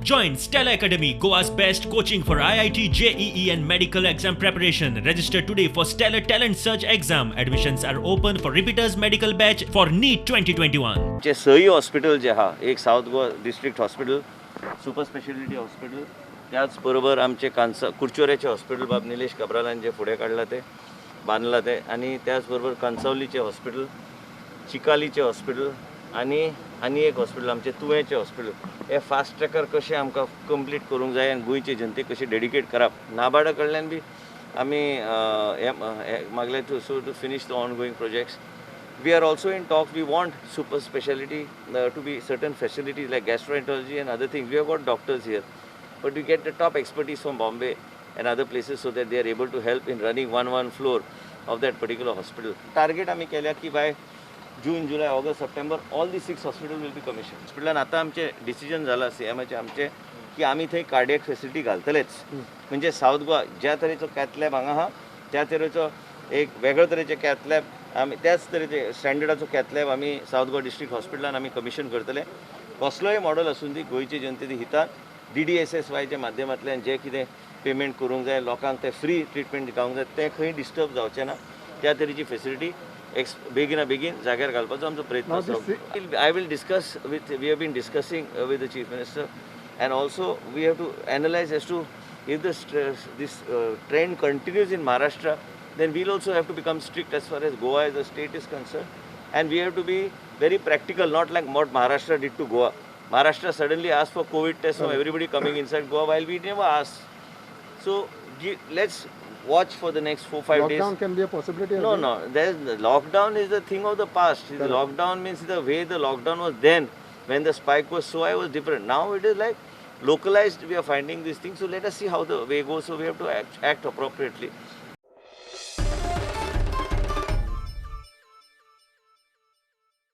Join Stellar Academy, Goa's best coaching for IIT, JEE and medical exam preparation. Register today for Stellar Talent Search exam. Admissions are open for repeaters medical batch for NEET 2021. जे Sai hospital जे आहा, एक South Goa district hospital, super speciality hospital, त्याच बरोबर आमचे कांसा कुडचोऱ्याचे hospital बाब निलेश काब्रालान जे फुडें काडलां तें बांदलां तें, आनी त्याच बरोबर कणसावलीचें हॉस्पिटल, चिकालीचें हॉस्पिटल आनी आनी एक हॉस्पिटल आमचें तुयेंचें हॉस्पिटल, हे फास्ट ट्रॅकार कशें आमकां कंप्लीट करूंक जाय आनी गोंयचे जनतेक कशें डेडिकेट करप. नाबार्डा कडल्यान बी आमी हे मागले to so to finish the ongoing projects. We are also in talks. We want super speciality to be certain facilities like gastroenterology and other things. We have got doctors here, but we get the top expertise from Bombay and other places so that they are able to help in running one floor of that particular hospital. Target आमी केल्या की by June, July, August, September all the 6 hospital will be commission. हॉस्पिटलान आतां आमचें decision जाला सीएमाचें आमचें की आमी थंय कार्डियक फेसिलिटी घालतलेच. म्हणजे सावथ गोवा ज्या तरेचो कॅथलॅब हांगा आहा त्या तरेचो एक वेगळो तरेचे कॅथलॅब आमी त्याच तरेचे स्टँडर्डाचो कॅथलॅब आमी सावथ गोवा डिस्ट्रिक्ट हॉस्पिटलान आमी कमिशन करतले. कसलोय मॉडल आसूं दी, गोंयचे जनतेच्या हितान DDSSYच्या माध्यमांतल्यान जें कितें पेमेंट करूंक जाय लोकांक, तें फ्री ट्रिटमेंट गावंक जाय, तें खंय डिस्टर्ब जावचें ना, त्या तरेची फेसिलिटी बेगिना बेगीन जाग्यार घालपाचो आमचो प्रयत्न आसा. I will discuss with, we have been discussing with the chief minister, and also we have to analyse as to if this trend continues in Maharashtra, then we'll also have to become strict as far as Goa as a state is concerned, and we have to be very practical, not like what Maharashtra did to Goa. Maharashtra suddenly asked for COVID tests from everybody coming inside Goa, while we never asked. So let's watch for the next 4-5 days. Lockdown can be a possibility. No, no. Lockdown is the thing of the past. The lockdown means the way the lockdown was then, when the spike was so high, was different. Now it is like localized, we are finding these things. So let us see how the way goes. So we have to act appropriately.